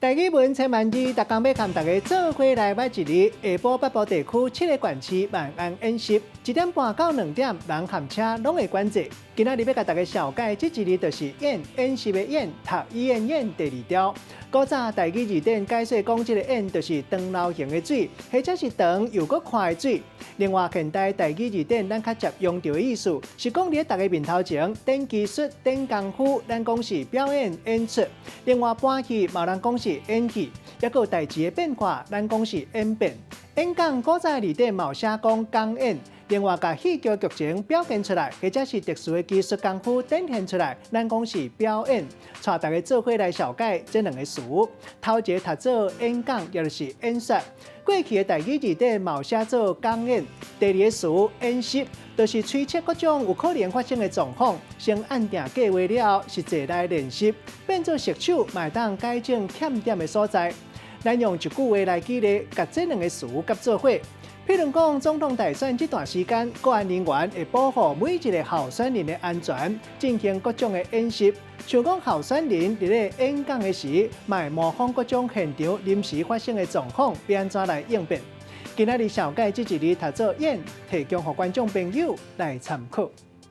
台語文千萬字，逐工欲共大家做伙來捌一字。下晡北部地區七个縣市萬安演習，1點半到2點，人和車攏會管制。今仔日欲共大家紹介這一字，就是演，演習的演，讀語言演第二調。古早台語字典解說講，這个演就是長流形的水，或者是長又閣寬的水。另外，現代台語字典咱較捷用著的意思，是講佇大家面頭前展技術、展功夫，咱講是表演、演出。另外，搬戲嘛有人講是演戲，抑閣有代誌的變化，咱講是演變。演講古早字典嘛有寫講講演。另外，共戲劇劇情表現出來，或者是特殊的技術功夫展現出來，咱講是表演。帶大家做伙來紹介這兩个詞，頭一个讀做演講，也就是演說。過去的台語字典嘛有寫做講演。第二个詞演習，就是推測各種有可能發生的狀況，先按定計劃了後，實際來練習，變做熟手，嘛會當改正欠點的所在。咱用一句話來舉例，共這兩个詞結做伙。譬如講，總統大選這段時間，國安人員會保護每一个候選人的安全，進行各種的演習。像講候選人佇咧演講的時，嘛會模仿各種現場臨時發生的狀況，欲按怎來應變。今仔日紹介這一字讀做演，提供予觀眾朋友來參考。